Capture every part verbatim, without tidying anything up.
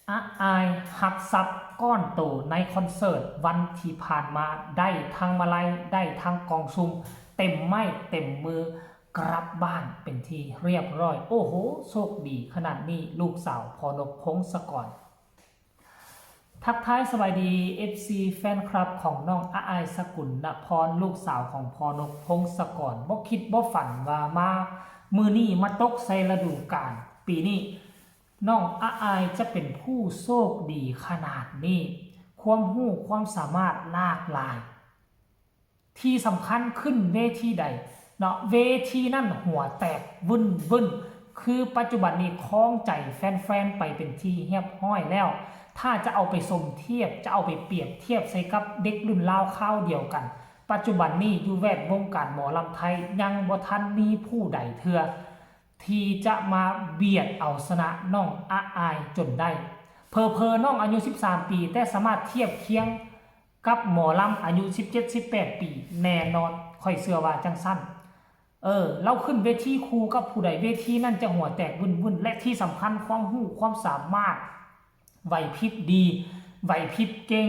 อาอายฮับทรัพย์ก้อนโตในคอนเสิร์ตวันที่ผ่านมา ได้ทั้งมาลัย ได้ทั้งกล่องซุ่ม เต็มไม้เต็มมือ กลับบ้านเป็นที่เรียบร้อย โอ้โห โชคดีขนาดนี้ ลูกสาวพ่อนกพงศกร ทักทายสบายดี เอฟซี แฟนคลับของน้องอาอายสกุลนพร ลูกสาวของพ่อนกพงศกร บ่คิดบ่ฝันว่ามามื้อนี้มาตกใส่ฤดูกาล ปีนี้น้องอาอายจะเป็นผู้โชคดีขนาดนี้ ความรู้ความสามารถหลากหลาย ที่สำคัญขึ้นเวทีใดเนาะ เวทีนั่นหัวแตกวึ่นวึ่น คือปัจจุบันนี้ครองใจแฟนๆไปเป็นที่เรียบร้อยแล้ว ถ้าจะเอาไปสมเทียบ จะเอาไปเปรียบเทียบใส่กับเด็กรุ่นราวคราวเดียวกัน ปัจจุบันนี้อยู่แวดวงการหมอลำไทยยังบ่ทันมีผู้ใดเทื่อ ที่จะมาเบียดเอาชนะน้องอาอายจนได้ เผลอๆน้องอายุ สิบสาม ปี แต่สามารถเทียบเคียงกับหมอลำอายุ สิบเจ็ด สิบแปด ปี แน่นอน ข้อยเชื่อว่าจั่งซั้น เออ ลาวขึ้นเวทีคู่กับผู้ใด เวทีนั่นจะหัวแตกวึ่นๆ และที่สำคัญความรู้ความสามารถ ไหวพริบดี ไหวพริบเก่ง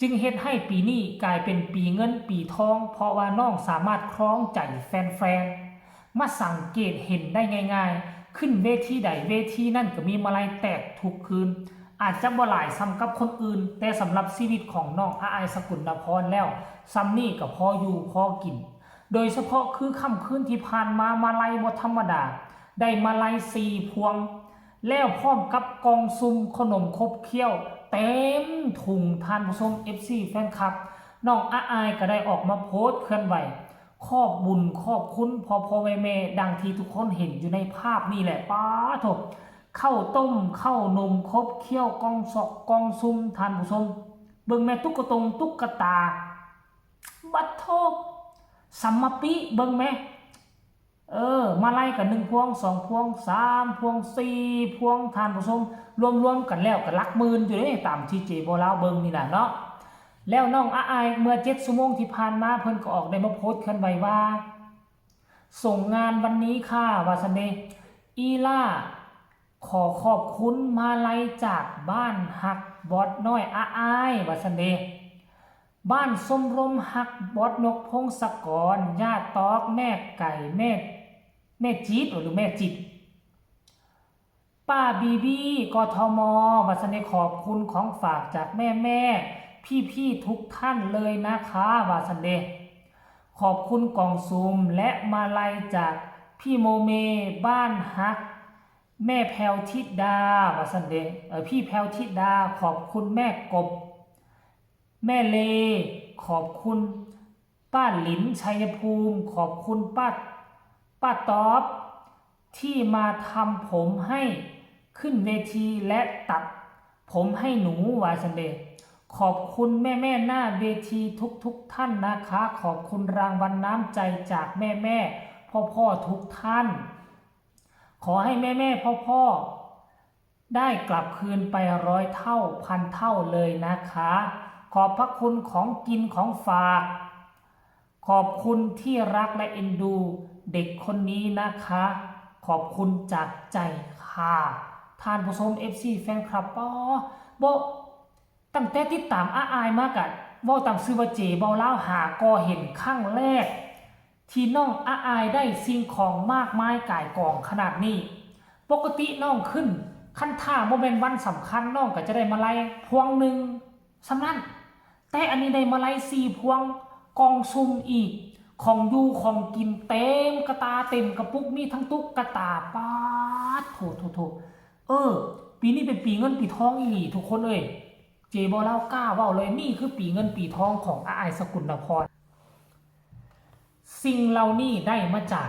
จึงเฮ็ดให้ปีนี้กลายเป็นปีเงินปีทอง เพราะว่าน้องสามารถครองใจแฟนๆ มาสังเกตเห็นได้ง่ายๆ ขึ้นเวทีใดเวทีนั่นก็มีมาลัยแตกทุกคืน อาจจะบ่หลายส่ำกับคนอื่น แต่สำหรับชีวิตของน้องอาอายสกุลนพรแล้ว ส่ำนี้ก็พออยู่พอกิน โดยเฉพาะคือค่ำคืนที่ผ่านมามาลัยบ่ธรรมดา ได้มาลัยสี่พวง แล้วพร้อมกับกล่องซุ่มขนมขบเคี้ยว เต็มถุง ท่านผู้ชม เอฟซี แฟนคลับ น้องอาอายก็ได้ออกมาโพสต์เคลื่อนไหว ขอบบุญขอบคุณพ่อพ่อแม่แม่ดังที่ทุกคนเห็นอยู่ในภาพนี่แหละ ป๊าโถ ข้าวต้มข้าวนมขบเคี้ยวกล่องซอกกล่องซุ่ม ท่านผู้ชม เบิ่งแม่ตุ๊กตงตุ๊กตา บัดโท สัมมาปิ เบิ่งแม่ เออ มาลัยกันหนึ่งพวง สองพวง สามพวง สี่พวง ท่านผู้ชม รวมๆกันแล้วก็หลักหมื่นอยู่เด้ ตามที่เจบ่าวลาวเบิ่งนี่น่ะเนาะ แล้วน้องอาอายเมื่อเจ็ดชั่วโมงที่ผ่านมาเพิ่นก็ออกได้มาโพสต์เคลื่อนไหวว่า ส่งงานวันนี้ค่ะ ว่าซั่นเด้ อีหล่า ขอขอบคุณมาลัยจากบ้านฮักบอสน้อยอาอาย ว่าซั่นเด้ บ้านชมรมฮักบอสนกพงศกร ย่าตอก แม่ไก่ แม่ แม่จี๊ด หรือแม่จิต ป้าบีบี กทม ว่าซั่นเด้ ขอบคุณของฝากจากแม่แม่ พี่พี่ๆทุกท่านเลยนะคะ ว่าซั่นเด้ ขอบคุณกล่องซุ่มและมาลัยจากพี่โมเม บ้านฮัก แม่แพรวธิดา ว่าซั่นเด้ เออ พี่แพรวธิดา ขอบคุณแม่กบ แม่เล ขอบคุณป้าหลินชัยภูมิ ขอบคุณป้า ป้าต๊อบ ที่มาทำผมให้ขึ้นเวทีและตัดผมให้หนู ว่าซั่นเด้ ขอบคุณแม่แม่ๆหน้าเวทีทุกๆท่านนะคะ ขอบคุณรางวัลน้ำใจจากแม่แม่พ่อพ่อๆทุกท่าน ขอให้แม่แม่พ่อพ่อๆได้กลับคืนไปร้อยเท่าพันเท่าเลยนะคะ ขอบพระคุณของกินของฝาก ขอบคุณที่รักและเอ็นดูเด็กคนนี้นะคะ ขอบคุณจากใจค่ะ ท่านผู้ชม เอฟซี แฟนคลับ ปอ บ่ ตั้งแต่ติดตามอาอายมากะ เว้าตามซื่อว่าเจบ่าวลาวหาก็เห็นครั้งแรก ที่น้องอาอายได้สิ่งของมากมายก่ายกองขนาดนี้ ปกติน้องขึ้น คันถ้าบ่แม่นวันสำคัญน้องก็จะได้มาลัยพวงหนึ่ง ส่ำนั้น แต่อันนี้ได้มาลัยสี่พวง กล่องซุ่มอีก ของอยู่ของกินเต็มกะตาเต็มกะปุก มีทั้งตุ๊กตา ป๊าดโถโถโถ เออ ปีนี้เป็นปีเงินปีทองอีหลีทุกคนเอ้ย เจบ่าวลาวกล้าเว้าเลย นี่คือปีเงินปีทองของอาอายสกุลนพร สิ่งเหล่านี้ได้มาจาก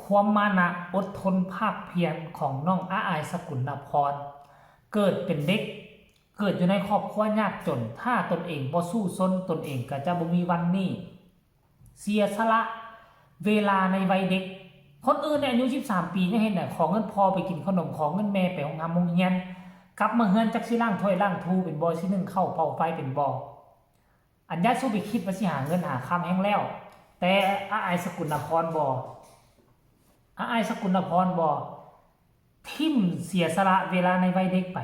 ความมานะอดทนภาคเพียรของน้องอาอายสกุลนพร เกิดเป็นเด็ก เกิดอยู่ในครอบครัวยากจน ถ้าตนเองบ่สู้ซน ตนเองก็จะบ่มีวันนี้ เสียสละเวลาในวัยเด็ก คนอื่นเนี่ยอายุ สิบสาม ปียังเฮ็ดได้ ขอเงินพ่อไปกินขนม ขอเงินแม่ไปโรงหำโรงเรียน กลับมาเฮือนจักสิล้างถ้วยล้างทูเป็นบ่ สินึ่งข้าวเป่าไฟเป็นบ่ อันยายสู้ไปคิดว่าสิหาเงินหาคำแฮงแล้ว แต่อาอายสกุลนพรบ่ อาอายสกุลนพรบ่ ทิ่มเสียสละเวลาในวัยเด็กไป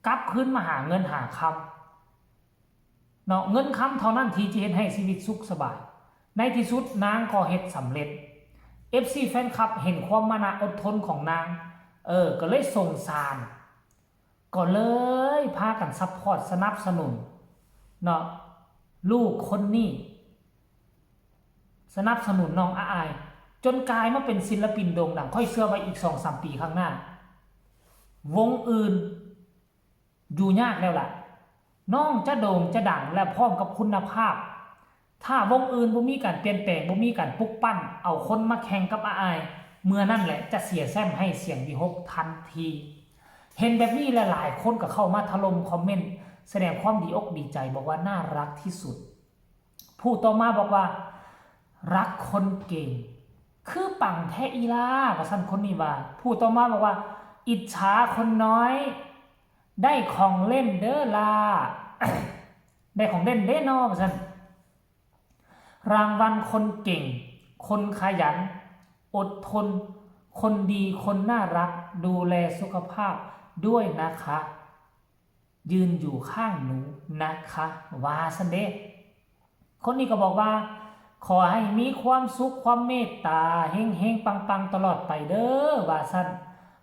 ก กลับคืนมาหาเงินหาคำเนาะ เงินคำเท่านั้นที่จะเฮ็ดให้ชีวิตสุขสบาย ในที่สุดนางก็เฮ็ดสำเร็จ เอฟซี แฟนคลับเห็นความมานะอดทนของนาง เออ ก็เลยสงสาร ก็เลยพากันซัพพอร์ตสนับสนุนเนาะ ลูกคนนี้ สนับสนุนน้องอาอาย จนกลายมาเป็นศิลปินโด่งดัง ข้อยเชื่อว่าอีกสองสามปีข้างหน้า วงอื่นอยู่ยากแล้วล่ะ น้องจะโด่งจะดังและพร้อมกับคุณภาพ ถ้าวงอื่นบ่มีการเปลี่ยนแปลง บ่มีการปลุกปั้น เอาคนมาแข่งกับอาอาย เมื่อนั้นแหละจะเสียแซ่มให้เสียงวีหกทันที เห็นแบบนี้หลายๆคนก็เข้ามาถล่มคอมเมนต์ แสดงความดีอกดีใจ บอกว่าน่ารักที่สุด ผู้ต่อมาบอกว่า รักคนเก่ง คือปังแท้อีหล่า ว่าซั่นคนนี้ว่า ผู้ต่อมาบอกว่า อิจฉาคนน้อย ได้ของเล่นเด้อล่า ได้ของเล่นเด้อน้อ ว่าซั่น รางวัลคนเก่ง คนขยัน อดทน คนดี คนน่ารัก ดูแลสุขภาพด้วยนะคะ ยืนอยู่ข้างหนูนะคะ ว่าซั่นเด้ คนนี้ก็บอกว่า ขอให้มีความสุขความเมตตา เฮงๆ ปังๆ ตลอดไปเด้อ ว่าซั่น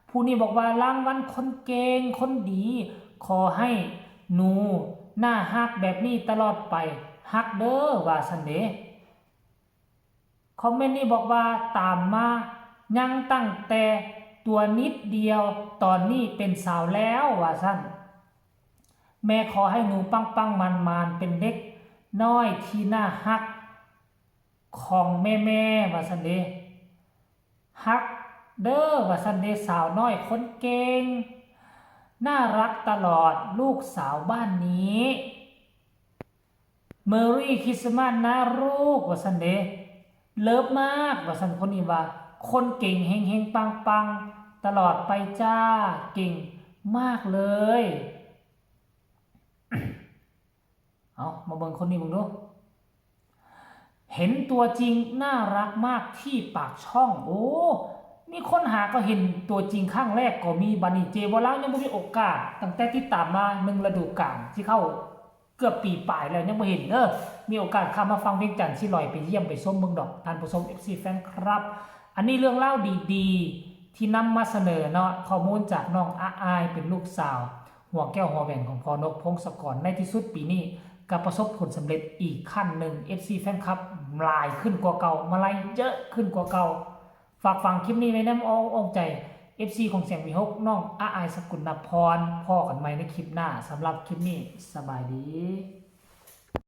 ผู้นี้บอกว่ารางวัลคนเก่ง คนดี ขอให้หนูน่าฮักแบบนี้ตลอดไป ฮักเด้อ ว่าซั่นเด้ คอมเมนต์นี้บอกว่าตามมายังตั้งแต่ตัวนิดเดียว ตอนนี้เป็นสาวแล้ว ว่าซั่น แม่ขอให้หนูปังๆ หมานๆ เป็นเด็กน้อยที่น่าฮักของแม่ๆ ว่าซั่นเด้ ฮักเด้อ ว่าซั่นเด้ สาวน้อยคนเก่ง น่ารักตลอด ลูกสาวบ้านนี้ Merry Christmas นะลูก ว่าซั่นเด้ เลิฟมาก ว่าซั่นคนนี้ว่า คนเก่งเฮงๆ ปังๆ ตลอดไปจ้า เก่งมากเลย เอามาเบิ่งคนนี้เบิ่งดู เห็นตัวจริงน่ารักมากที่ปากช่อง โอ้ มีคนหาก็เห็นตัวจริงครั้งแรกก็มี บัดนี้เจบ่าวลาวยังบ่มีโอกาส ตั้งแต่ติดตามมาหนึ่งฤดูกาลที่เข้าเกือบปีปลายแล้วยังบ่เห็นเด้อ มีโอกาสข้ามมาฟังเวียงจันทน์สิลอยไปเยี่ยมไปชมเบิ่งดอก ท่านผู้ชม เอฟซี แฟนคลับ อันนี้เรื่องราวดีๆ ที่นำมาเสนอเนาะ ข้อมูลจากน้องอาอายเป็นลูกสาว หัวแก้วหัวแหวนของพ่อนกพงศกร ในที่สุดปีนี้ก็ประสบผลสำเร็จอีกขั้นหนึ่ง เอฟซี แฟนคลับหลายขึ้นกว่าเก่า มาลัยเยอะขึ้นกว่าเก่า ฝากฝังคลิปนี้ไว้นำอ้อมอกอ้อมใจ เอฟซี ของเสียงวีหก น้องอาอายสกุลนพร พ้อกันใหม่ในคลิปหน้า สำหรับคลิปนี้สบายดี